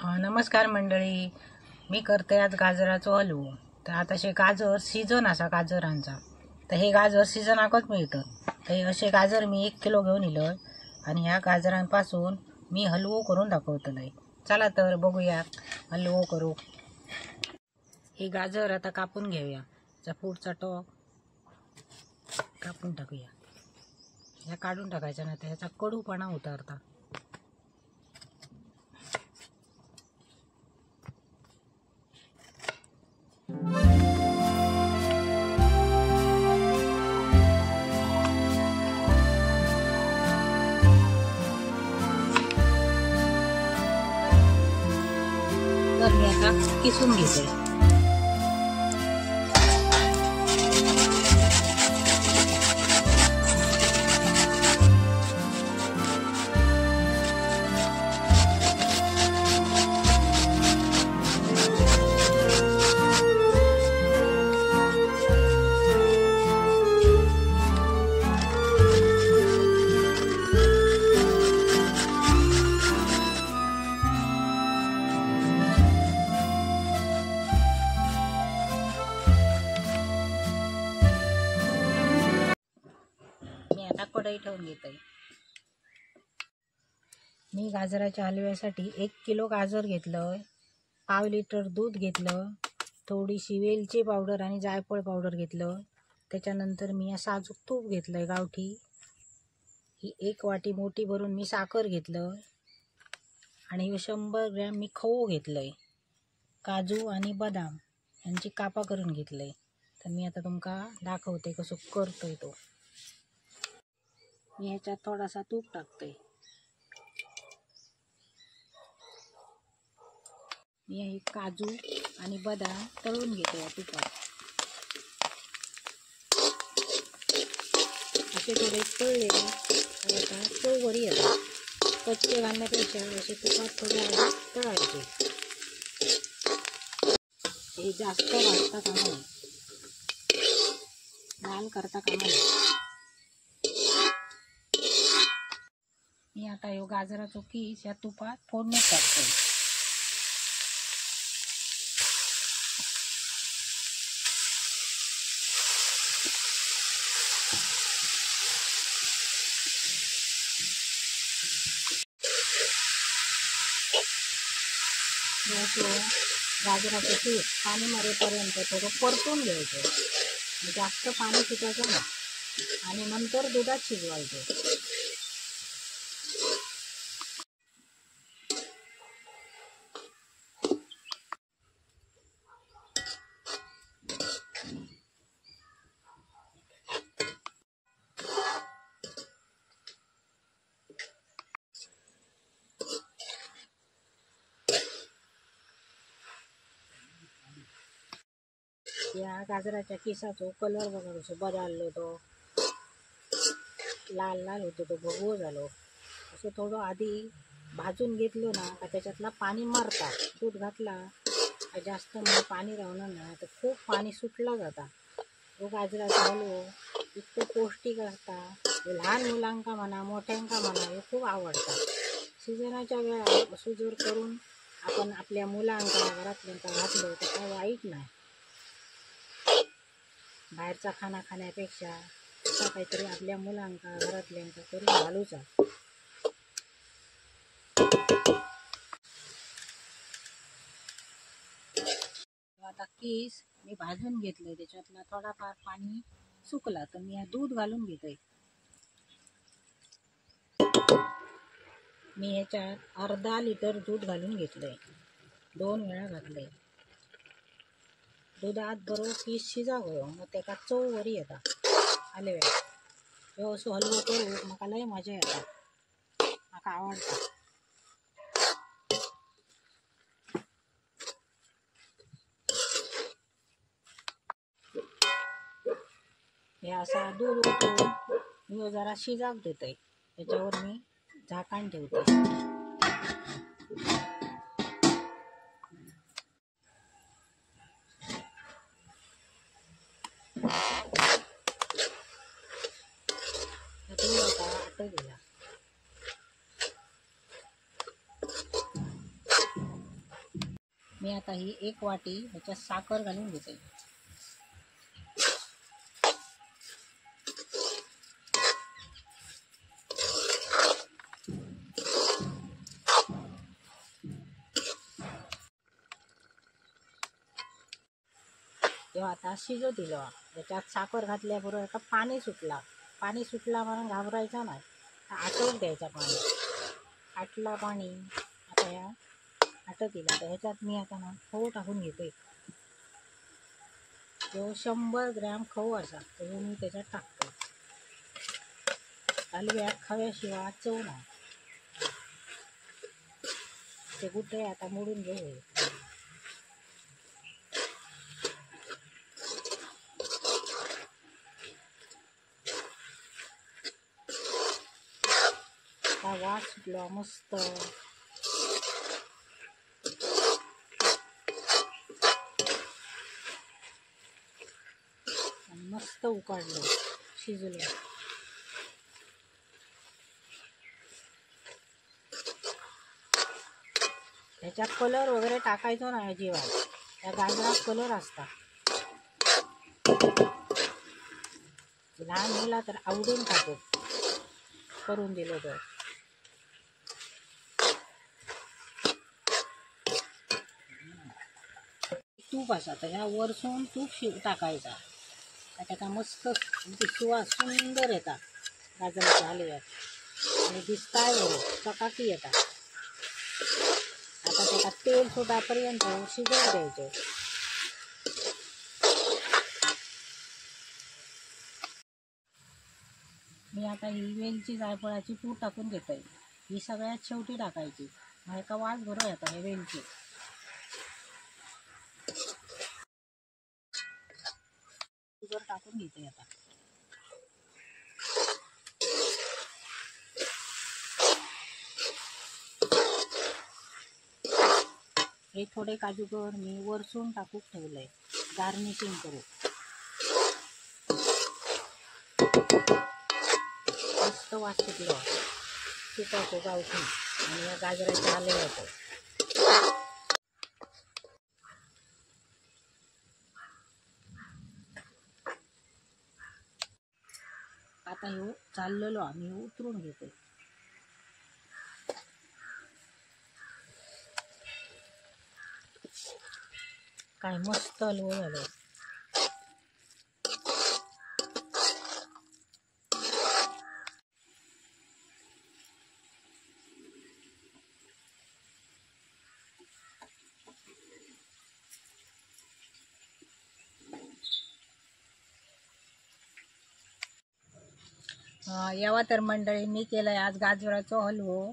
नमस्कार मंडळी, मी करते आज गाजराचो हलवो। तर आता असे गाजर सीजन असा गाजरांचा, तर हे गाजर सीजनाकच मिळतात। तर हे असे गाजर मी 1 किलो घेऊन इलोय आणि ह्या गाजरांपासून मी हलवो करून दाखवतलोय। चला तर बघूया हलवो करू। हे गाजर आता कापून घेऊया, त्याचा पुढचा टोक कापून टाकूया, ह्या काढून टाकायचा नाही तर ह्याचा कडूपणा उतरता। तर मी आता किसून घेते। आता कढई ठेवून घेते। मी गाजराच्या हलव्यासाठी 1 किलो गाजर घेतलं, 1/4 लिटर दूध घेतलं, थोडीशी वेलची पावडर आणि जायफळ पावडर घेतलं। त्याच्यानंतर मी साजूक तूप घेतलंय गावठी, ही 1 वाटी मोठी भरून मी साखर घेतलं आणि 100 ग्रॅम मी खवो घेतलंय, काजू आणि बदाम यांची कापा करून घेतलंय। तर मी आता तुमका दाखवते कसं करतोय तो। मी ह्याच्यात थोडासा तूप टाकते। मी हे काजू आणि बदाम तळून घेते या तुपात। असे थोडे तळले तर आता चव बरी येते। कच्चे घालण्यापेक्षा असे तुपात थोडे आधी तळायचे, हे जास्त भाजता कामा नये, लाल करता कामा नये। मी आता ह्यो गाजराचो किस या तुपात फोडणी टाकते। गाजराचं पीठ पाणी मरेपर्यंत थोडं परतून घ्यायचं, जास्त पाणी सुटायचं ना, आणि नंतर दुधात शिजवायचं। या गाजराच्या किसाचो कलर बघा कसो बदललो, तो लाल लाल होतो, तो भगवो झालो। असं थोडं आधी भाजून घेतलो ना का त्याच्यातला पाणी मरता, दूध घातला का जास्त मग पाणी राहणार ना, तर खूप पाणी सुटला जाता। तो गाजराचा हलवो इतकं पौष्टिक असता, लहान मुलांका म्हणा मोठ्यांका म्हणा हे खूप आवडता। सीजनाच्या वेळा असं जर करून आपण आपल्या मुलांका घरातल्यांका घातलं तर काय वाईट नाही। बाहेरचा खाना खाण्यापेक्षा असा काहीतरी आपल्या मुलांका घरातल्यांका करून घालूचा। आता केस मी भाजून घेतले, त्याच्यातला थोडाफार पाणी सुकला तर मी दूध घालून घेते। मी ह्याच्यात 1/2 लिटर दूध घालून घेतलंय, 2 वेळा घातलंय। दुधात बरो पीस शिजावं मग त्याका चव बरी येता। हलव्याक ह्यो असो हलवो करूक म्हाका लय मजा येता, म्हाका आवडता। हे असा दूध ओतून मी जरा शिजाक देतय, त्याच्यावर मी झाकण ठेवते। गेला। मी आता ही 1 वाटी ह्याच्यात साखर घालून घेते। तेव्हा आता शिजू दिलं। त्याच्यात साखर घातल्याबरोबर आता पाणी सुटला, पाणी सुटला म्हणून घाबरायचा नाही, आटवून द्यायचा पाणी। आटला पाणी, आता ह्या आटत दिला। तर ह्याच्यात मी आता ना खव टाकून घेते। जो 100 ग्रॅम खव असा तो मी त्याच्यात टाकतो। हलव्यात खव्याशिवाय चव नाही। ते गुठळे आता मोडून घेऊ। वास सुटला मस्त। मस्त उकाडलं, शिजलं। ह्याच्यात कलर वगैरे टाकायचो नाही अजिबात, त्या गाजरात कलर असता। लहान मुला तर आवडून खातो करून दिलं तर। तूप असा तर ह्या वरसून तूप टाकायचा, त्याचा मस्त सुवास सुंदर येतात गाजराच्या हलव्यात आणि दिसताय बरोबर चकाकी येतात। आता त्याला तेल सुटापर्यंत शिजवून द्यायचं। मी आता ही वेलची जायफळाची पूड टाकून घेते। ही सगळ्यात शेवटी टाकायची, मग एका वास बरोबर येतात हे वेलची। टाकून घेते आता। हे थोडे काजूगर मी वरसून टाकून ठेवलंय गार्निशिंग करू। मस्त वास सुटलो तुपाचो गावठी आणि या गाजराच्या हलव्याचो। आता ह्यो चाललेलो आम्ही उतरून घेतो। काय मस्त हलवं झालं। यावा तर मंडळी, मी केलं आहे आज गाजराचो हलवो।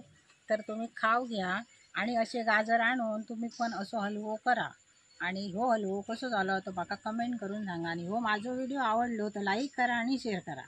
तर तुम्ही खाऊ घ्या आणि असे गाजर आणून तुम्ही पण असो हलवो करा। आणि हो हलवो कसो झालो तो माका कमेंट करून सांगा। आणि हो माझो व्हिडिओ आवडलो तर लाईक करा आणि शेअर करा।